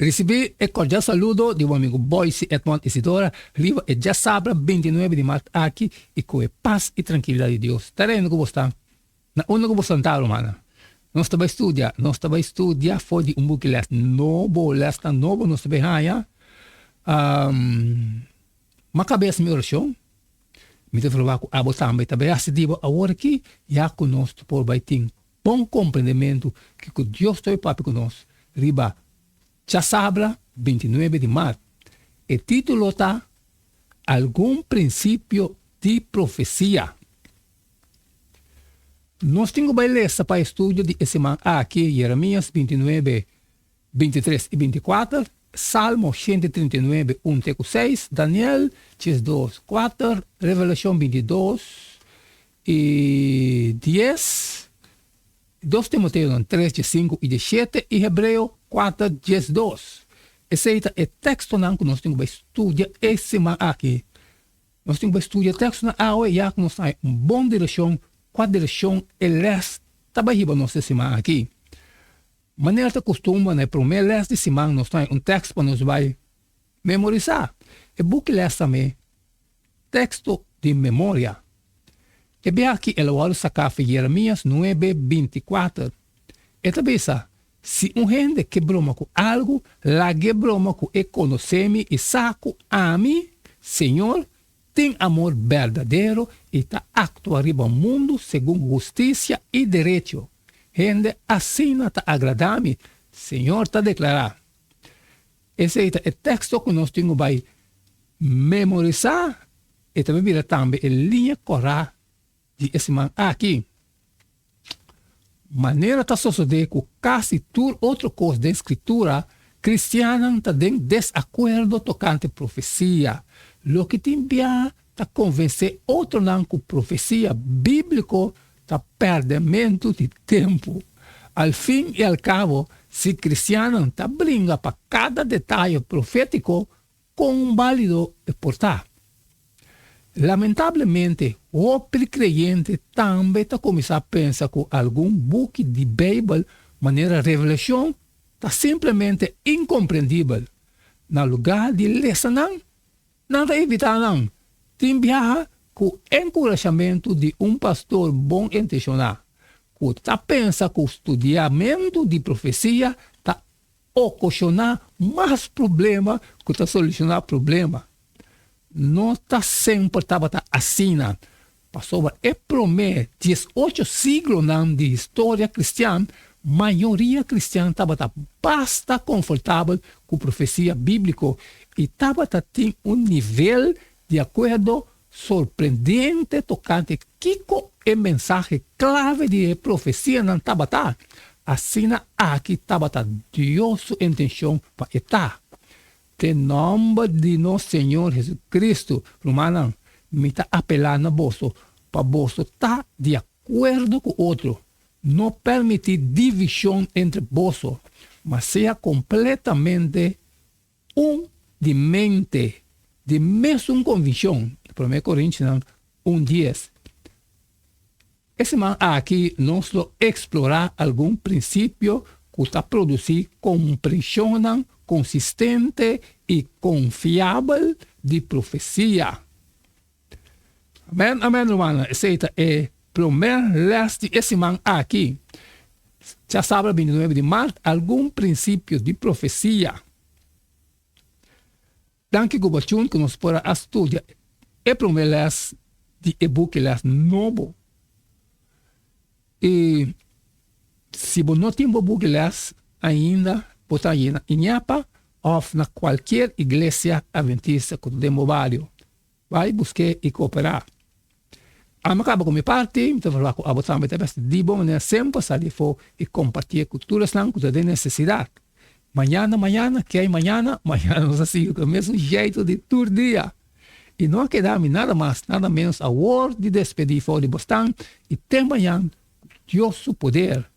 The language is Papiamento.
Risibí e kordial saludo di bo amigu Boyce Edmond Isidora riba e djasabra 29 di mart aki i ku e pas i trankilidat di Dios ta reina ku bo sta na unda ku bo santá rumannan. Nos ta bai studia, nos ta bai studia for di un buki lès nobo, lèsnan nobo nos ta bai haña. M'a kabes mi orashon, mi ta proba ku abo tambe ta bai hasi di bo awor aki ya ku nos ta por bai tin Bon komprendementu kiko Dios ta papia ku nos riba djasabra 29 di mart. E título ta Algun Prinsipio di Profesia. Nos tin ku bai lesa pa e studio di e siman aki Jeremias 29, 23 i 24, Salmo 139, 1 te ku 6, Daniel 12, 4, Revelashon 22, I dies, Dos Timoteonan tres diesinku i dieshete i Hebreo kuater diesdos. Esei ta e tekstonan ku nos tin ku bai studia e siman aki. Nos tin ku bai studia e tekstonan awe ya ku nos ta haña un bon direkshon kua direkshon e lès ta bai hiba nos e siman aki. Manera ta kustumber na e promé lès di siman nos ta haña un tekst pa nos bai memorisá. E buki lès tambe Teksto di memoria. E biaha aki el a wòrdu saká for Jeremias nuebe, 24. E ta bisa, Si un hende ke broma ku algu, lag'é broma ku e konosé mi i sa ku ami, Señor, tin amor berdadero i ta aktua riba mundu segun hustisia i derecho. Hende asina ta agradá mi, Señor ta deklará. Esei ta e teksto ku nos tin ku bai memorisá e ta bira tambe e liña kòrá di e siman aki. Manera ta sosodé ku kasi tur otro kos den Skritura, kristiannan ta den desakuerdo tokante profesia, loke tin bia ta konvensé otronan ku profesia bíbliko ta pèrdèmentu di tempu. Al fin i al kabo, si kristiannan ta bringa pa kada detaye profétiko, Kon bálido e por ta? Lamentablemente, hopi kreyente tambe ta kuminsá pensa ku algun buki di Beibel, manera Revelashon, ta simplemente inkomprendibel. Na lugá di lesa nan, nan ta evitá nan, tin biaha ku enkurashamentu di un pastor bon intenshoná, ku ta pensa ku studiamentu di profesia ta okashoná mas problema ku ta solushoná problema. No ta semper tabata asina, pasobra e promé 18 siglonan di historia kristian, mayoria kristian tabata basta konfortabel ku profesia bíbliko i tabata tin un nivel di akuerdo sorprendente tokante kiko e mensahe klave di e profesianan tabata, asina aki tabata Dios su intenshon pa e ta. Den nòmber di nos Señor Jesucristo, rumannan, mi ta apelá na boso pa boso ta di akuerdo ku otro. No permití divishon entre boso, ma sea kompletamente Un di mente, di mesun konvikshon, Promé Korintionan un dies. E siman aki nos lo eksplorá algun prinsipio ku ta produsí komprenshonnan konsistente i konfiabel di profesia. Amèn, amèn, rumannan, esei ta e promé lès di e siman aki. Djasabra 29 di mart, algun prinsipio di profesia. Danki ku bo chun ku nos por a studia e promé lès di e buki lès nobo. I si bo no tin bo buki lès ainda, bo ta yena Iñapa òf na kualkier iglesia adventista ku ta den bo bario. Bai busk'é i kooperá. Ami a kaba ku mi parti, mi ta verwagt ku abo tambe ta besti di bo manera semper sali afó i kompartié ku tur esnan ku ta den nesesidat. Mañana, mañana, ke ai mañana? Mañana nos a sigui ku e mesun jeitu di tur dia. I no a keda mi nada mas, nada ménos awor di despedí for di bosnan i te mañan ku Dios su poder.